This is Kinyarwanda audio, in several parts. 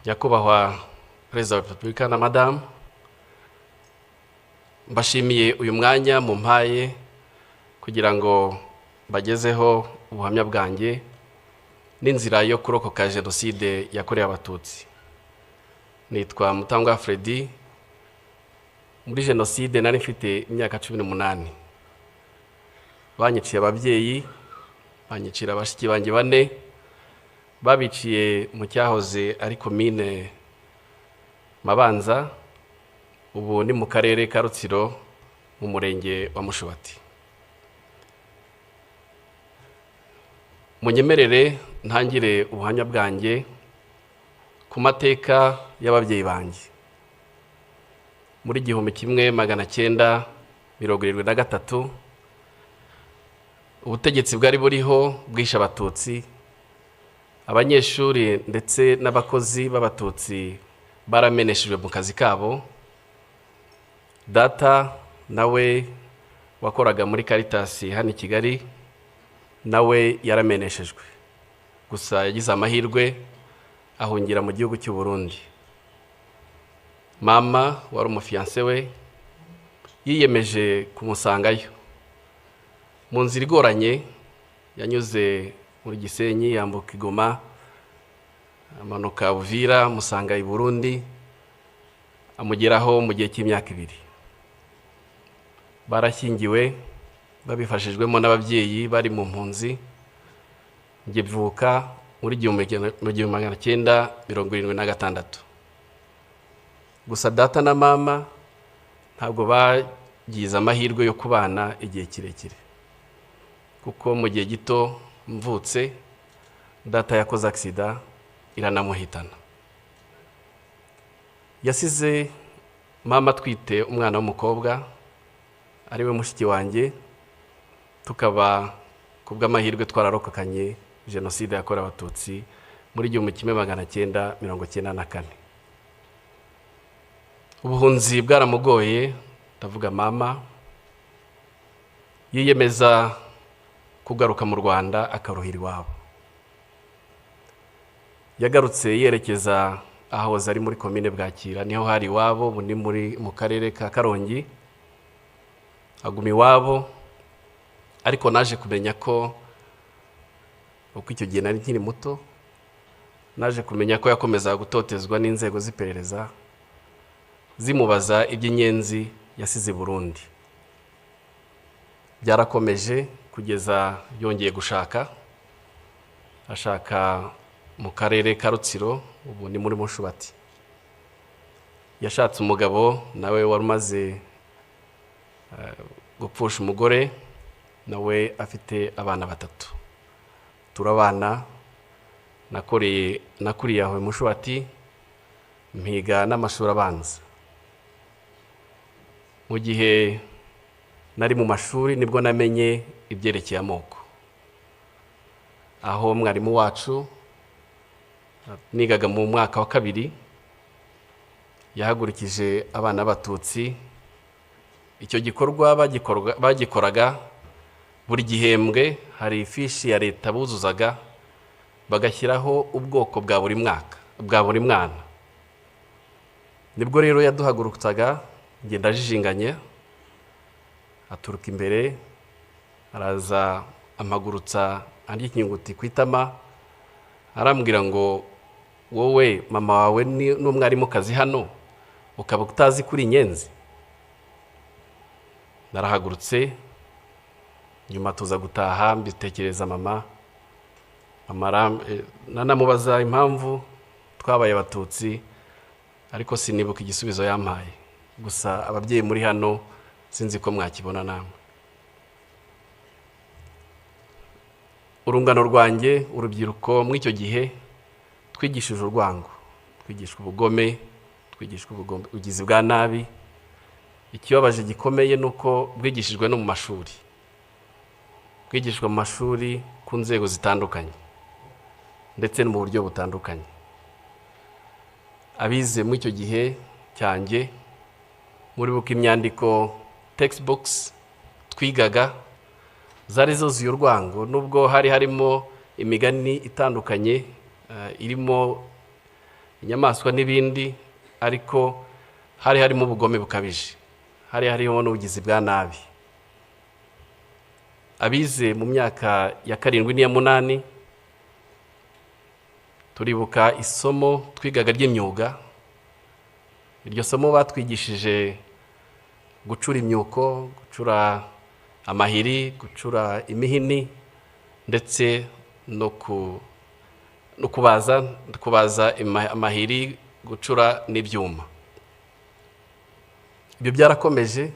Nyakubahwa Perezida wa Repubulika na Madamu, mbashimiye uyu mwanya mumpaye kugira ngo mbagezeho ubuhamya bwanjye n'inzira yo kurokoka Jenoside yakorewe Abatutsi. Nitwa Mutangwa Freddy. Muri Jenoside nari mfite imyaka 18. Banyiciye ababyeyi, banyicira bashiki banjye bane, babiciye mu cyahoze ari Komine Mabanza, ubu ni mu Karere ka Rutsiro, mu Murenge wa Mushubati. Munyemerere ntangire ubuhamya bwanjye ku mateka y'ababyeyi banjye. Muri 1973, ubutegetsi bwari buriho bwishe Abatutsi. Abanyeshuri ndetse n'abakozi b'Abatutsi barameneshejwe mu kazi kabo. Data nawe wakoraga muri Caritas hano i Kigali nawe yarameneshejwe, gusa yagize amahirwe ahungira mu gihugu cy'u Burundi. Mama wari umufiyanse we yiyemeje kumusangayo. Mu nzira igoranye yanyuze muri Gisenyi, yambuka Igoma, amanuka Uvira, amusanga i Burundi, amugeraho mu gihe cy'imyaka 2. Barashyingiwe babifashijwemo n'ababyeyi bari mu mpunzi. Njye mvuka muri 1976. Gusa data na mama ntabwo bagize amahirwe yo kubana igihe kirekire, kuko mu gihe gito mvutse data yakoze aksida iranamuhitana. Yasize mama atwite umwana w'umukobwa ariwe mushiki wanjye, tukaba kubw'amahirwe twararokokanye Jenoside yakorewe Abatutsi muri 1994. Ubuhunzi bwaramugoye, ndavuga mama, yiyemeza kugaruka mu Rwanda akaruhira iwabo. Yagarutse yerekeza ahahoze ari muri Komine Bwakira, niho hari iwabo, ubu ni mu Karere ka Karongi. Aguma iwabo, ariko naje kumenya ko, uko icyo gihe nari nkiri muto, naje kumenya ko yakomezaga gutotezwa n'inzego z'iperereza zimubaza iby'inyenzi yasize i Burundi. Byarakomeje kugeza yongeye gushaka, ashaka mu Karere ka Rutsiro, ubu ni muri Mushubati. Yashatse umugabo nawe wari umaze gupfusha umugore, nawe afite abana 3. Turabana, nakuriye aho Mushubati, mpiga n'amashuri abanza. Mu gihe nari mu mashuri nibwo namenye ibyerekeye amoko, aho mwarimu wacu nigaga mu mwaka wa 2 yahagurukije abana b'Abatutsi. Icyo gikorwa bagikoraga buri gihembwe, hari ifishi ya leta buzuzaga bagashyiraho ubwoko bwa buri mwaka bwa buri mwana. Nibwo rero yaduhagurutsaga, ngenda ajijinganye, aturuka imbere araza amagurutsa andi ikinyuguti ku itama, arambwira ngo wowe mama wawe n'umwarimukazi hano ukaba utazi kuri inyenzi. Narahagurutse, nyuma tuza gutaha mbitekereza mama, nanamubaza impamvu twabaye Abatutsi, ariko sinibuka igisubizo yampaye. Gusa ababyeyi muri hano sinzi ko mwakibona namwe. Urungano rwanjye, urubyiruko muri icyo gihe twigishije urwango, twigishwa ubugome, twigishwa ubugizi bwa nabi. Ikibabaje gikomeye nuko bwigishijwe no mu mashuri, bwigishwa mu mashuri ku nzego zitandukanye ndetse no mu buryo butandukanye. Abize muri icyo gihe cyanjye muribuka imyandiko textbooks twigaga zari zuzuye urwango, nubwo hari harimo imigani itandukanye irimo inyamaswa n'ibindi, ariko hari harimo ubugome bukabije, hari harimo n'ubugizi bwa nabi. Abize mu myaka ya 7 n'iya 8 turibuka isomo twigaga ry'imyuga. Iryo somo batwigishije gucura imyuko, gucura amahiri, gucura imihini, ndetse no kubaza amahiri, gucura n'ibyuma. Ibyo byarakomeje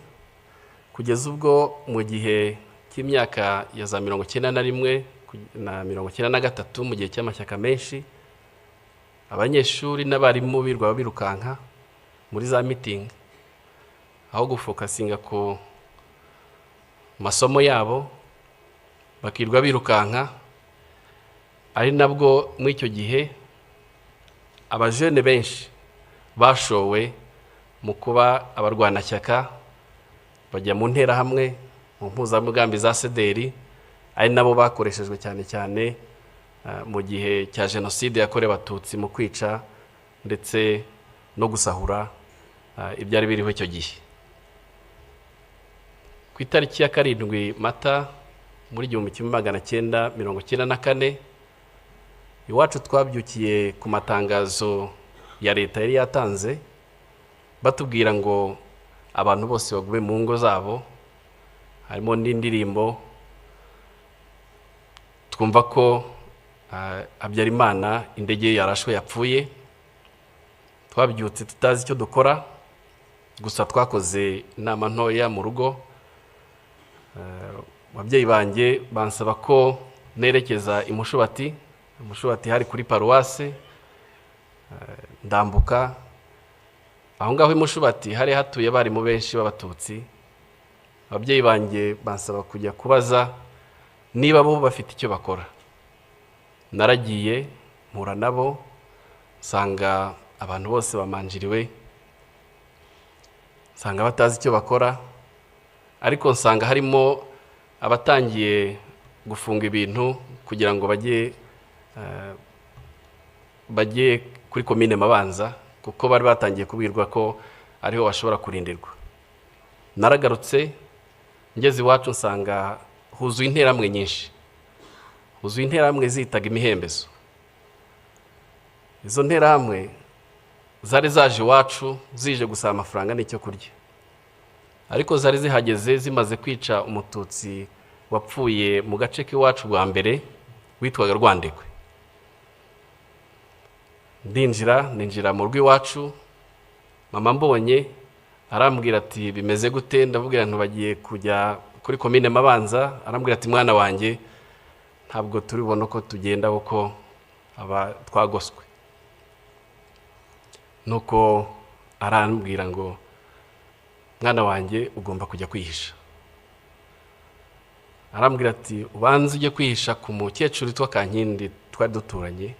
kugeza ubwo mu gihe cy'imyaka ya za 91 na 93, mu gihe cy'amashyaka menshi, abanyeshuri n'abarimu birwa birukanka muri za meeting aho gufokasinga ku masomo yabo, bakirwa birukanka. Ari nabwo muri icyo gihe abajene benshi bashowe mu kuba abarwanashyaka, bajya mu nterahamwe, mu mpuzamugambi za sederi, ari nabo bakoreshejwe cyane cyane mu gihe cya jenoside yakorewe Abatutsi mu kwica ndetse no gusahura ibyari biriho icyo gihe. Ku itariki ya 7 Mata muri 1994, iwacu twabyukiye ku matangazo ya leta yari yatanze, batubwira ngo abantu bose bagume mu ngo zabo, harimo n'indirimbo. Twumva ko Habyarimana indege yarashwe yapfuye. Twabyutse tutazi icyo dukora, gusa twakoze inama ntoya mu rugo. Ababyeyi banjye bansaba ko nerekeza i Mushubati. Mushubati hari kuri paruwase. Ndambuka aho ngaho i Mushubati hari hatuye abarimu benshi b'Abatutsi. Ababyeyi banjye bansaba kujya kubaza niba bo bafite icyo bakora. Naragiye mpura nabo, nsanga abantu bose bamanjiriwe, nsanga batazi icyo bakora, ariko nsanga harimo abatangiye gufunga ibintu kugira ngo bajye kuri komine Mabanza, kuko bari batangiye kubwirwa ko ariho bashobora kurindirwa. Naragarutse ngeze iwacu nsanga huzuye interahamwe nyinshi, huzuye interahamwe zitaga imihembezo. Izo nterahamwe zari zaje iwacu zije gusaba amafaranga n'icyo kurya, ariko zari zihageze zimaze kwica Umututsi wapfuye mu gace k'iwacu bwa mbere witwaga Rwandekwe. Ndinjira mu rugo iwacu, mama mbonye arambwira ati bimeze gute? Ndabwira nti bagiye kujya kuri komine Mabanza. Arambwira ati mwana wanjye ntabwo turibona uko tugenda kuko aba twagoswe. Nuko arambwira ngo mwana wanjye ugomba kujya kwihisha. Arambwira ati ubanze ujye kwihisha ku mukecuru witwa Kankindi twari duturanye.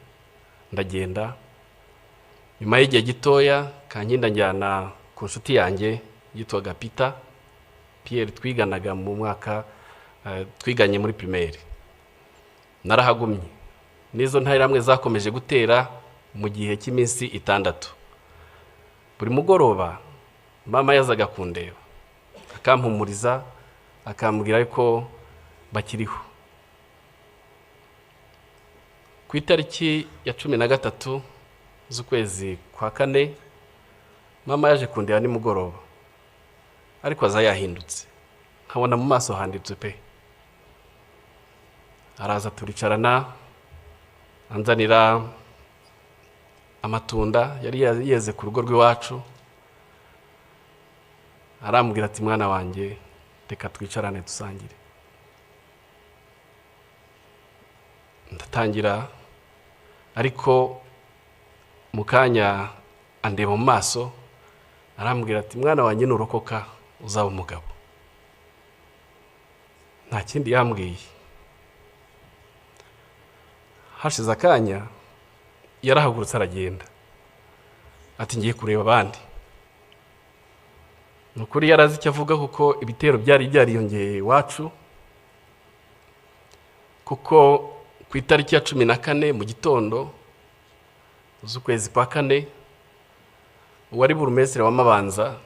Ndagenda. Nyuma y'igihe gitoya Kankindi anjyana ku nshuti yanjye yitwaga Peter Pierre, twiganaga mu mwaka twiganye muri primaire. Narahagumye n'izo nterahamwe zakomeje gutera mu gihe cy'iminsi 6. Buri mugoroba mama yazaga kundeba, akampumuriza, akambwira ko bakiriho. Ku itariki ya 13 z'ukwezi kwa 4, mama yaje kundeba nimugoroba, ariko aza yahindutse, nkabona mu maso handitse pe. Araza turicarana, anzanira amatunda yari yeze ku rugo rw'iwacu. Arambwira ati mwana wanjye reka twicarane dusangire. Ndatangira, ariko mu kanya andeba mu maso, arambwira ati mwana wanjye nurokoka uzaba umugabo. Nta kindi yambwiye. Hashize akanya yarahagurutse aragenda, ati ngiye kureba abandi. Nukuri yarazi icyo avuga, kuko ibitero byari byariyongeye iwacu, kuko ku itariki ya 14 mu gitondo z'ukwezi kwa kane, uwari burumesitiri wa Mabanza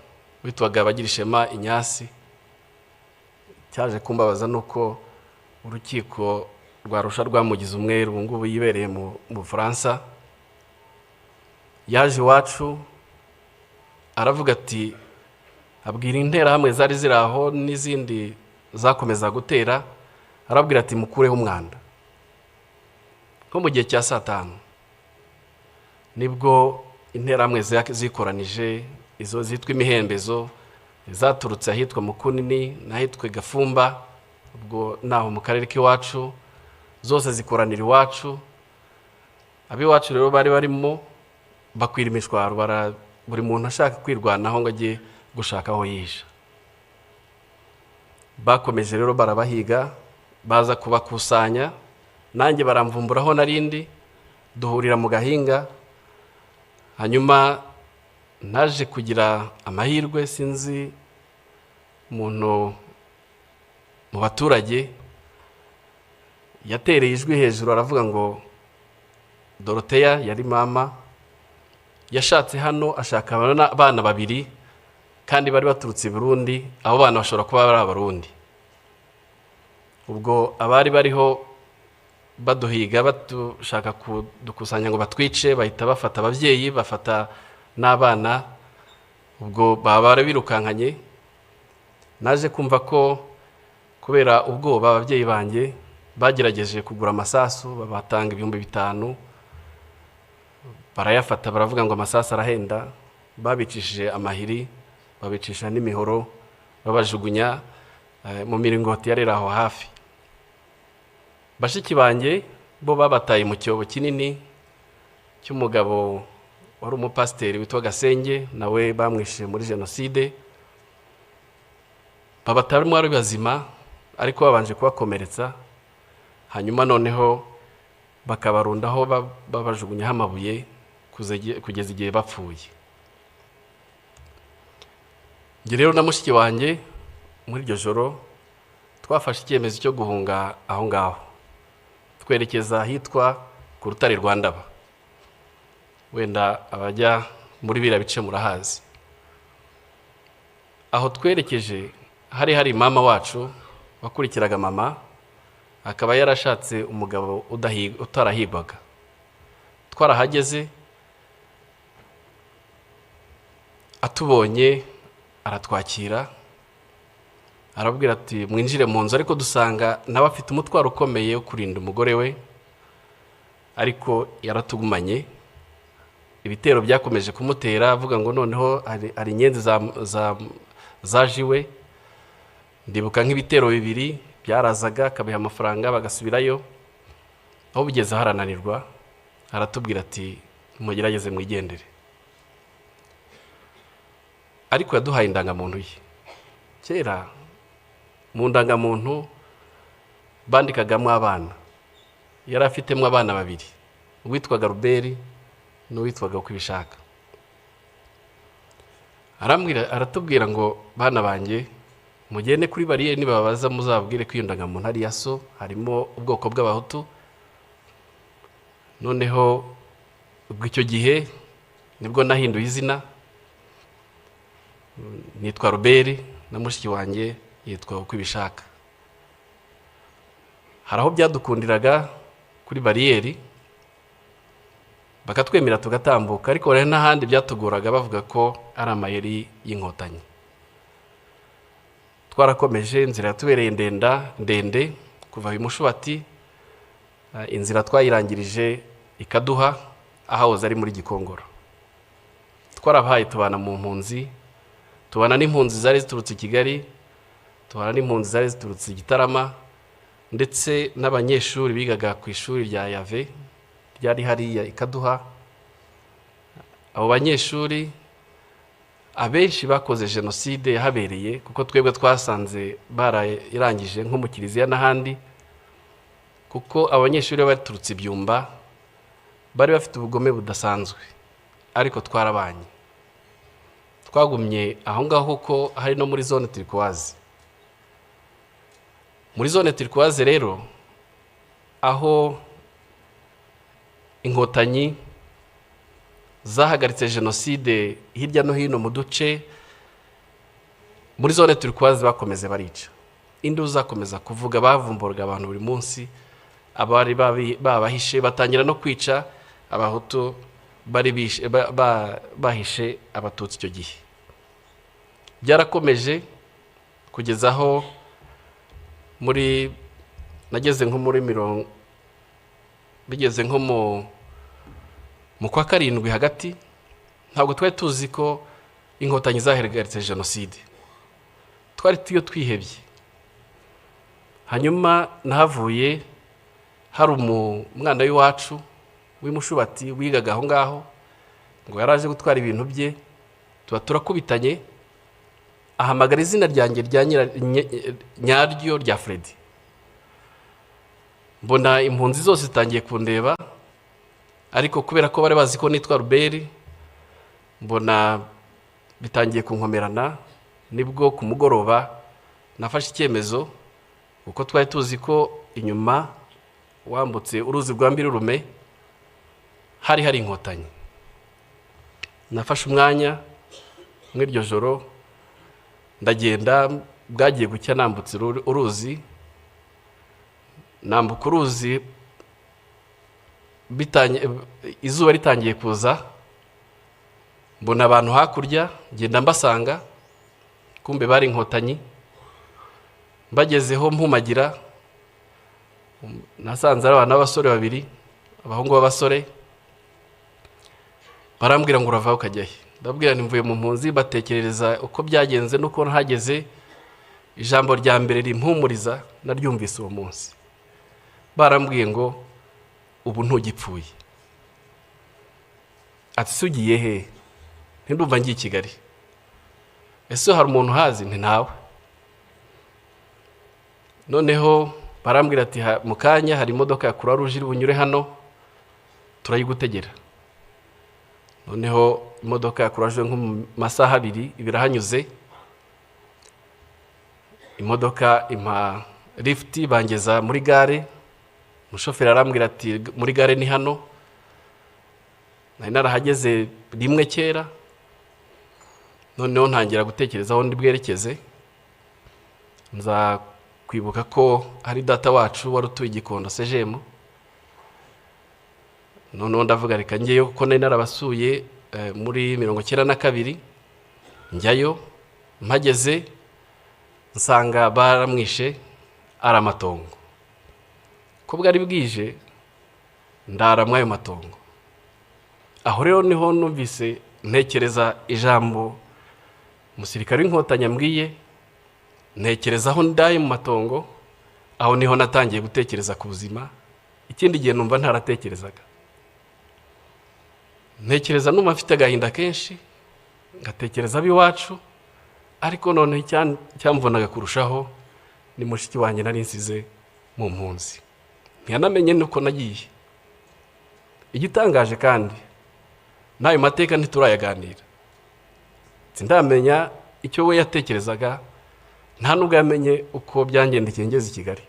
witwaga Bagirishema Inyasi, cyaje kumbabaza nuko urukiko rwa Arusha rwamugize umweru, ubu ngubu yibereye mu Bufaransa. Yaje iwacu aravuga ati, abwira interahamwe zari ziri aho n'izindi zakomeza gutera, arabwira ati mukureho umwanda. Nko mu gihe cya saa 5 nibwo interahamwe zikoranije, izo zitwa imihembezo zaturutse ahitwa Mukunini n'ahitwa Gafumba, ubwo naho mu karere k'iwacu, zose zikoranira iwacu. Abiwacu rero bari barimo bakwira imishwaro, buri muntu ashaka kwirwanaho ngo ajye gushaka aho yihisha. Bakomeje rero barabahiga, baza kubakusanya, nanjye baramvumburaho narindi, duhurira mu gahinga. Hanyuma naje kugira amahirwe, sinzi umuntu mu baturage yatereye ijwi hejuru aravuga ngo Dorothea yari mama yashatse hano ashaka abana babiri kandi bari baturutse i Burundi, abo bana bashobora kuba bari abarundi. Ubwo abari bariho baduhiga batushaka kudukusanya ngo batwice, bahita bafata ababyeyi bafata n'abana, ubwo baba barabirukankanye. Naje kumva ko kubera ubwoba ababyeyi banjye bagerageje kugura amasasu, babatanga 5000, barayafata baravuga ngo amasasu arahenda, babicishije amahiri, babicisha n'imihoro, babajugunya mu miringoti yari aho hafi. Bashiki banjye bo babataye mu cyobo kinini cy'umugabo wari umupasiteri witwa Gasenge, nawe bamwishe muri jenoside. Babatarimo ari bazima ariko babanje kubakomeretsa, hanyuma noneho bakabarundaho babajugunyaho amabuye kugeza igihe bapfuye. Njye rero na mushiki wanjye muri iryo joro twafashe icyemezo cyo guhunga aho ngaho, twerekeza ahitwa ku rutare rwa Ndaba. Wenda abajya muri biriya bice murahazi. Aho twerekeje hari mama wacu wakurikiraga mama, akaba yarashatse umugabo utarahigwaga. Twarahageze atubonye aratwakira, arabwira ati mwinjire mu nzu, ariko dusanga nawe afite umutwaro ukomeye wo kurinda umugore we, ariko yaratugumanye. Ibitero byakomeje kumutera, avuga ngo noneho hari inyenzi zaje iwe. Ndibuka nk'ibitero 2 byarazaga akabiha amafaranga bagasubirayo, aho bigeze harananirwa, aratubwira ati mugerageze mwigendere. Ariko yaduhaye indangamuntu ye. Kera mu ndangamuntu bandikagamo abana, yari afitemo abana 2, uwitwaga Ruberi n'uwitwaga Ukwibishaka. Aratubwira ngo bana banjye mugende kuri bariyeri, nibabaza muzabwire ko iyo ndangamuntu ari iya so, harimo ubwoko bw'abahutu. Noneho ubwo icyo gihe nibwo nahinduye izina, nitwa Ruberi na mushiki wanjye yitwa Ukwibishaka. Hari aho byadukundiraga kuri bariyeri bakatwemera tugatambuka, ariko hari n'ahandi byatuguraga bavuga ko ari amayeri y'inkotanyi. Twarakomeje, inzira yatubereye ndende kuva i Mushubati, inzira twayirangirije ikaduha ahahoze ari muri Gikongoro. Twarabahaye tubana mu mpunzi, tubana n'impunzi zari ziturutse i Kigali, tubana n'impunzi zari ziturutse i Gitarama, ndetse n'abanyeshuri bigaga ku ishuri rya Yave ryari hariya ikaduha. Abo banyeshuri abenshi bakoze jenoside yahabereye, kuko twebwe twasanze barayirangije nko mu kiliziya n'ahandi, kuko abanyeshuri baturutse ibyumba bari bafite ubugome budasanzwe, ariko twarabanye. Twagumye aho ngaho kuko hari no muri zone turquoise. Muri zone turquoise rero, aho inkotanyi Zahagaritse jenoside hirya no hino mu duce muri zone turquoise, bakomeze barica. Induru zakomeza kuvuga, bavumburaga abantu buri munsi, abari babahishe batangira no kwica Abahutu bari bahishe Abatutsi. Icyo gihe byarakomeje kugeza aho muri nageze nko muri mirongo, bigeze nko mu kwa karindwi hagati. Ntabwo twari tuzi ko Inkotanyi zahagaritse jenoside, twari tuyo twihebye. Hanyuma nahavuye hari umwana w'iwacu w'imushubati wigaga aho ngaho, ngo yaraje gutwara ibintu bye, tuba turakubitanye, ahamagara izina ryanjye rya nyaryo rya Freddy. Mbona impunzi zose zitangiye kundeba, ariko kubera ko bari bazi ko nitwa Ruberi, mbona bitangiye kunkomerana. Nibwo ku mugoroba nafashe icyemezo, kuko twari tuzi ko inyuma wambutse uruzi rwa Mbirurume hari Inkotanyi. Nafashe umwanya muri iryo joro ndagenda, bwagiye gucya nambutse uruzi, nambuka uruzi izuba ritangiye kuza, mbona abantu hakurya, ngenda mbasanga, kumbe bari Inkotanyi. Mbagezeho mpumagira, nasanze ari abana b'abasore babiri, abahungu b'abasore. Barambwira ngo uravaho ukajya he? Ndabwira nti mvuye mu mpunzi, batekerereza uko byagenze n'uko nahageze. Ijambo rya mbere rimpumuriza naryumvise uwo munsi, barambwiye ngo ubu ntugipfuye. Ati se ugiye he? Ntindumva ngiye i Kigali. Ese hari umuntu uhazi? Nti ntawe. Noneho barambwira ati mu kanya hari imodoka ya Croix Rouge iri bunyure hano, turayigutegera. Noneho imodoka ya Croix Rouge nko mu masaha 2 ibirahanyuze, imodoka impa lift bangeza muri gare. Umushoferi arambwira ati muri gare ni hano, nari narahageze rimwe kera. Noneho ntangira gutekereza aho ndi bwerekeze, nza kwibuka ko hari data wacu wari utuye Gikondo sejemu. Noneho ndavuga reka njyeyo, kuko nari narabasuye muri 92. Njyayo, mpageze nsanga baramwishe ari amatongo. Ko bwari bwije ndara muri ayo matongo. Aho rero niho numvise ntekereza ijambo umusirikare w'Inkotanyi ambwiye, ntekereza aho ndaye mu matongo. Aho niho natangiye gutekereza ku buzima. Ikindi gihe numva ntaratekerezaga, ntekereza numva mfite agahinda kenshi, ngatekereza ab'iwacu, ariko noneho icyamvunaga kurushaho ni mushiki wanjye nari nsize mu mpunzi, ntiyanamenye nuko nagiye. Igitangaje kandi n'ayo mateka ntiturayaganira, sindamenya icyo we yatekerezaga, nta nubwo yamenye uko byangendekeye ngeze i Kigali.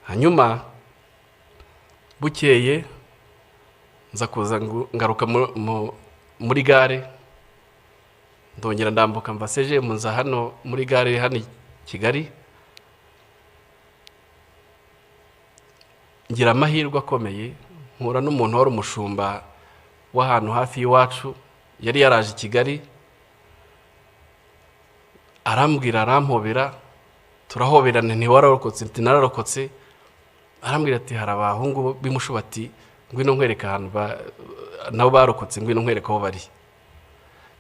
Hanyuma bukeye nza kuza ngaruka muri gare, ndongera ndambuka mva sejemu nza hano muri gare hano i Kigali. Ngira amahirwe akomeye mpura n'umuntu wari umushumba w'ahantu hafi y'iwacu, yari yaraje i Kigali, arambwira, arampobera, turahoberana, ntiwararokotse? Nti nararokotse. Arambwira ati hari abahungu b'imushubati, ngwino nkwereka ahantu nabo barokotse, ngwino nkwereka aho bari.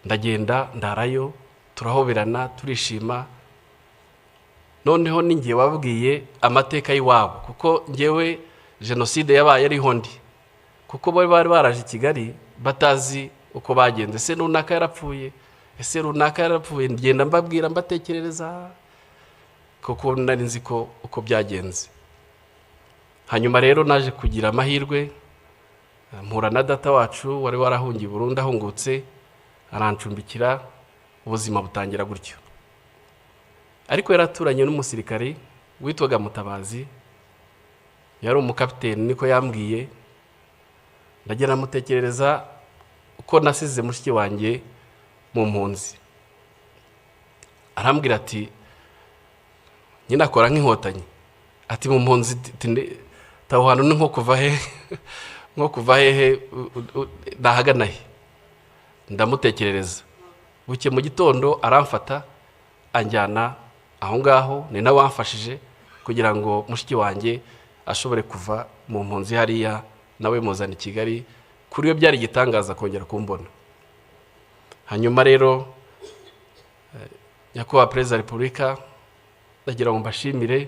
Ndagenda ndarayo, turahoberana, turishima. Noneho ninjye wabwiye amateka y'iwabo, kuko njyewe jenoside yabaye ariho ndi, kuko bari baraje i Kigali batazi uko bagenze. Ese runaka yarapfuye, ese runaka yarapfuye? Ngenda mbabwira, mbatekerereza, kuko nari nzi ko uko byagenze. Hanyuma rero naje kugira amahirwe mpura na data wacu wari warahungiye Burundi, ahungutse arancumbikira, ubuzima butangira gutyo. Ariko yaraturanye n'umusirikari witwaga Mutabazi, yari umukapiteni niko yambwiye. Ndagenda mutekerereza ko nasize mushiki wanjye mu mpunzi. Arambwira ati nyine akora nk'inkotanyi, ati mu mpunzi taho hantu ni nko kuva he nko kuva hehe nahagana he. Ndamutekerereza. Buke mu gitondo aramfata anjyana aho ngaho, ni nawe wamfashije kugira ngo mushiki wanjye ashobore kuva mu mpunzi hariya, nawe muzana i Kigali. Kuri yo byari igitangaza kongera kumbona. Hanyuma rero Nyakubahwa Perezida wa Repubulika, ndagira ngo mbashimire.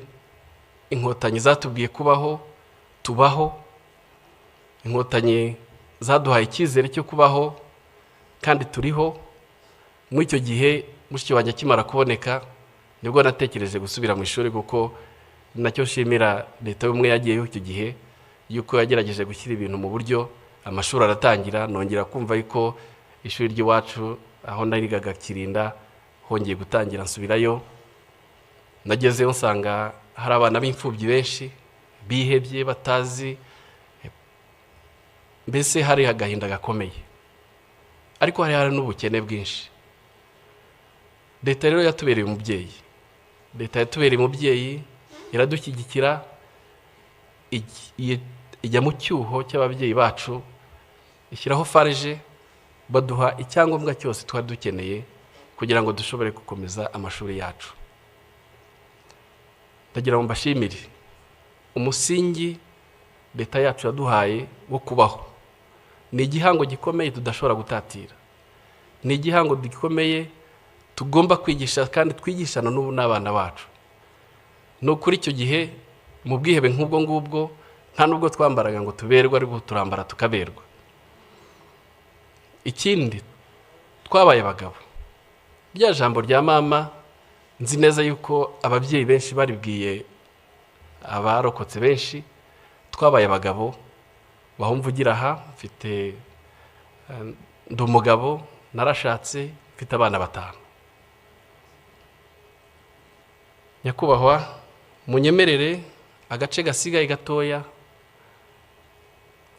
Inkotanyi zatubwiye kubaho, tubaho. Inkotanyi zaduhaye icyizere cyo kubaho kandi turiho. Muri icyo gihe mushiki wanjye akimara kuboneka nibwo natekereje gusubira mu ishuri, kuko nacyo nshimira leta y'ubumwe yagiyeyo icyo gihe yuko yagerageje gushyira ibintu mu buryo, amashuri aratangira. Nongera kumva yuko ishuri ry'iwacu aho narigaga Kirinda hongeye gutangira, nsubirayo. Nagezeyo nsanga hari abana b'imfubyi benshi bihebye, batazi, mbese hari agahinda gakomeye, ariko hari n'ubukene bwinshi. Leta rero yatubereye umubyeyi, leta yatubereye umubyeyi, iradushyigikira, ijya mu cyuho cy'ababyeyi bacu, ishyiraho farije, baduha icyangombwa cyose twari dukeneye kugira ngo dushobore gukomeza amashuri yacu. Ndagira ngo mbashimire umusingi leta yacu yaduhaye wo kubaho. Ni igihango gikomeye tudashobora gutatira, ni igihango gikomeye tugomba kwigisha kandi twigishana n'ubu n'abana bacu. No kuri icyo gihe mu bwihebe nk'ubwo ngubwo nta nubwo twambaraga ngo tuberwe, ariko turambara tukaberwa. Ikindi, twabaye abagabo. Rya jambo rya mama nzi neza yuko ababyeyi benshi baribwiye abarokotse benshi, twabaye abagabo. Bahumvugira aha, mfite ndi umugabo, narashatse, mfite abana 5. Nyakubahwa, munyemerere agace gasigaye gatoya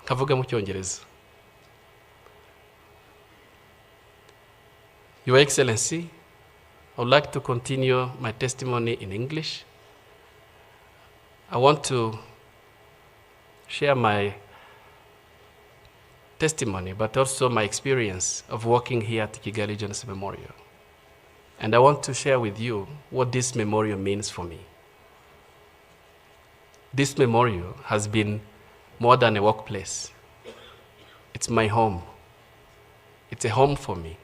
kavuga mu Cyongereza. Your Excellency, I would like to continue my testimony in English. I want to share my testimony, but also my experience of working here at Kigali Genocide Memorial. And I want to share with you what this memorial means for me. This memorial has been more than a workplace. It's my home. It's a home for me.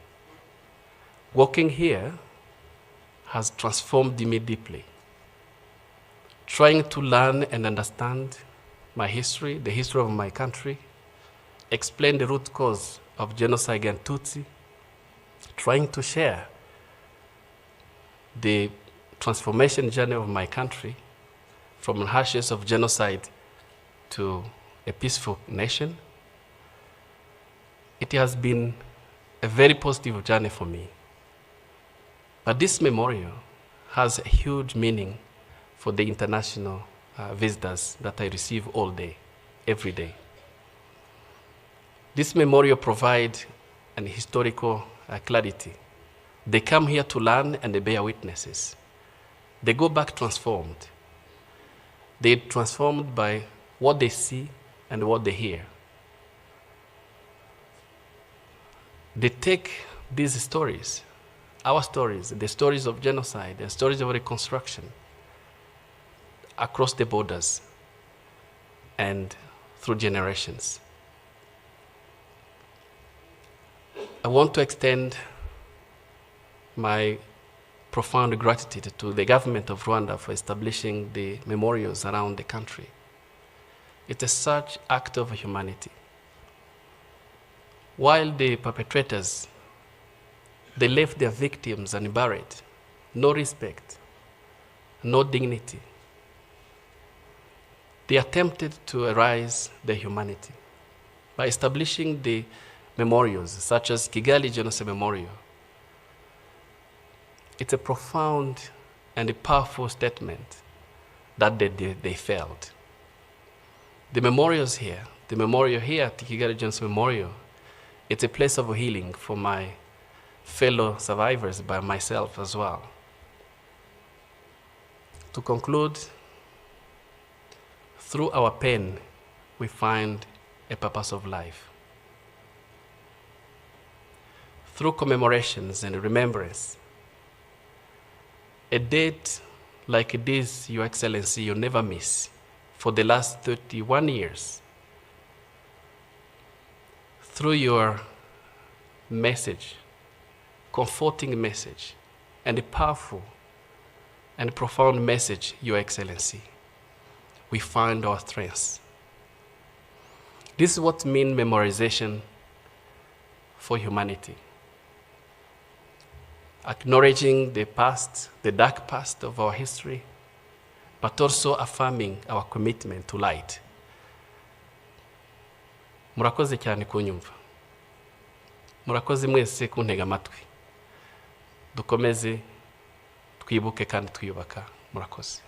Working here has transformed me deeply. Trying to learn and understand my history, the history of my country, explain the root cause of genocide against Tutsi, trying to share the transformation journey of my country from ashes of genocide to a peaceful nation. It has been a very positive journey for me. But this memorial has a huge meaning for the international visitors that I receive all day, every day. This memorial provides an historical clarity. They come here to learn and they bear witnesses. They go back transformed. They're transformed by what they see and what they hear. They take these stories, our stories, the stories of genocide, the stories of reconstruction, across the borders and through generations. I want to extend my profound gratitude to the government of Rwanda for establishing the memorials around the country. It's a such act of humanity. While the perpetrators, they left their victims unburied, no respect, no dignity. They attempted to erase their humanity by establishing the memorials, such as Kigali Genocide Memorial. It's a profound and a powerful statement that they failed. The memorials here, the memorial here at the Kigali Genocide Memorial, It's a place of healing for my fellow survivors, by myself as well. To conclude, through our pain, we find a purpose of life. Through commemorations and remembrance, a date like this, Your Excellency, you never miss for the last 31 years. Through your message, comforting message, and a powerful and profound message, Your Excellency, we find our strengths. This is what means memorization for humanity. Acknowledging the past, the dark past of our history, but also affirming our commitment to light. Murakoze cyane kunyumva. Murakoze mwese kuntega amatwi. Dukomeze twibuke kandi twiyubaka. Murakoze.